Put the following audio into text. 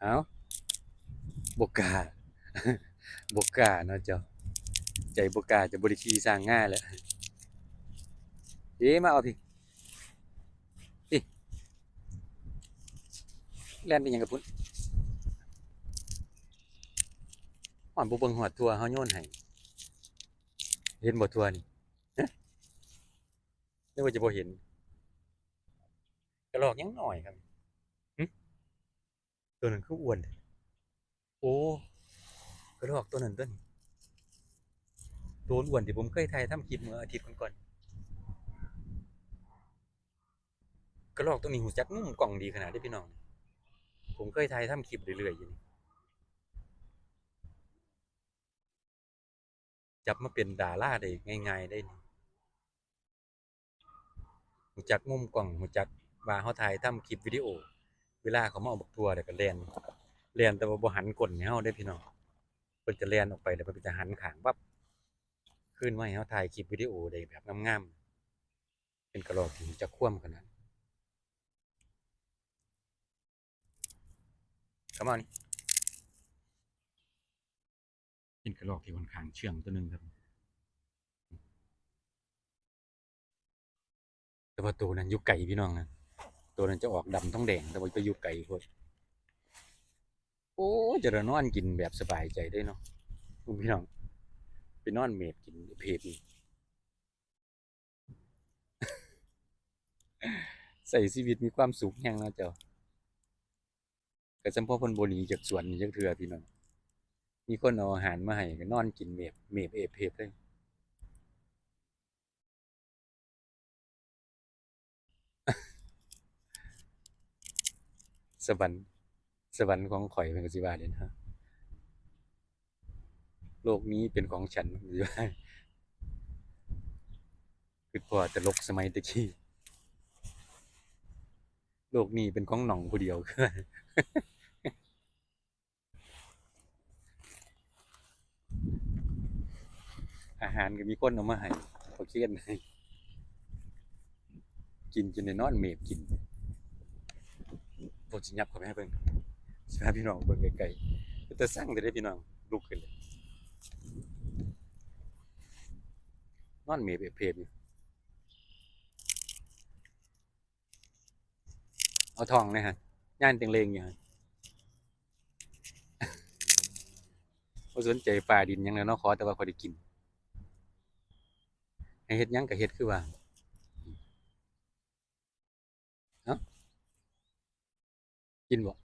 ເອົ້າ ບໍ່ກ້າ ບໍ່ກ້າເນາະເຈົ້າ ໃຈບໍ່ກ້າຈະບໍ່ໄດ້ຂີ່ຊ້າງງາແລ້ວ. ເອີ ມາເອົາພີ້ ພີ້ ແລ່ນໄປຫຍັງກັບພຸ້ນ? ຮອດ ບໍ່ເບິ່ງຮອດຖົ່ວເຮົາໂຍນໃຫ້ ເຫັນບໍ່ຖົ່ວນີ້? ຮະ ຫຼືວ່າຈະບໍ່ເຫັນ? ກະລອກຍັງນ້ອຍຄັບ. ຫຶ ໂຕນັ້ນຄືອ້ວນແທ້? ໂອ້ ກະລອກໂຕນັ້ນຕົວະນີ້ ໂຕອ້ວນທີ່ຜົມເຄີຍຖ່າຍທຳຄລິບເມື່ອອາທິດກ່ອນໆ. ກະລອກໂຕນີ້ຮູ້ຈັກມຸມກ້ອງດີຂະໜາດເດ້ພີ່ນ້ອງ. ຜົມເຄີຍຖ່າຍທຳຄລິບເລື້ອຍໆຢູ່ນີ້. ຈັບມາເປັນດາລາໄດ້ງ່າຍໆໄດ໋ນີ້. ຮູ້ຈັກມຸມກ້ອງ ຮູ້ຈັກວ່າເຮົາຖ່າຍທຳຄລິບວິດີໂອ ເວລາເຂົາມາເອົາບັກຖົ່ວແລ້ວກະແລ່ນ ແລ່ນແຕ່ວ່າບໍ່ຫັນກົ້ນໃຫ້ເຮົາເດ້ພີ່ນ້ອງ. ເພິ່ນຈະແລ່ນອອກໄປແລ້ວເພິ່ນກະຈະຫັນຂ້າງວັບ ຄືນມາໃຫ້ເຮົາຖ່າຍຄລິບວິດີໂອໄດ້ແບບງາມໆ. ເປັນກະລອກທີ່ຮູ້ຈັກຄວາມຂະໜາດ. ເຂົ້າມານີ້ ເປັນກະລອກທີ່ຂ້ອນຂ້າງເຊື່ອງໂຕໜຶ່ງຄັບ. ແຕ່ວ່າໂຕນັ້ນຢູ່ໄກພີ່ນ້ອງນະ ໂຕນັ້ນຈະອອກດຳທອງແດງ ແຕ່ວ່າໄປຢູ່ໄກໂພດ. ໂອ້ຍ ຈະໄດ້ນອນກິນແບບສະບາຍໃຈເດ້ເນາະ ພີ່ນ້ອງ ໄປນອນເມບກິນເພບນີ້. ໃຊ້ຊີວິດມີຄວາມສຸກແຮງເນາະເຈົ້າ. ກະສ່ຳພໍເພິ່ນບໍ່ໜີຈາກສວນນີ້ຈັກເທື່ອພີ່ນ້ອງ. ມີຄົນເອົາອາຫານມາໃຫ້ກະນອນກິນເມບ ເມບເອບເພບເລີຍ. ສະຫວັນ ສະຫວັນຂອງຂ້ອຍ ເພິ່ນກະຊິວ່າເດ້ເນາະ. ໂລກນີ້ເປັນຂອງສັນ ເພິ່ນກະຊິວ່າ. ຄຶດພໍ້ຕະຫຼົກສະໄໝແຕ່ກີ້ ໂລກນີ້ເປັນຂອງໜ່ອງຜູ້ດຽວ. ອາຫານກະມີຄົນເອົາມາໃຫ້ ເຂົາຂຽນໃຫ້ ກິນຈົນໄດ້ນອນເມບກິນ. ໂອ້ ຊິຫຍັບເຂົ້າໄປໃຫ້ເບິ່ງ ຊິພາພີ່ນ້ອງເບິ່ງໃກ້ໆ. ເປັນຕາຊັງແທ້ເດ້ພີ່ນ້ອງ ລຸກຂຶ້ນເລີຍ ນອນເມບເອບເພບຢູ່. ເອົາທ້ອງແດ່ຫັ້ນ ຢ້ານຈັ່ງເລັງຢູ່ຫັ້ນ. ບໍ່ສົນໃຈຟ້າດິນຫຍັງແລ້ວເນາະ ຂໍແຕ່ວ່າຂ້ອຍໄດ້ກິນ ໃຫ້ເຮັດຫຍັງກະເຮັດຄືວ່າ. ເອົ້າ ກິນບໍ່?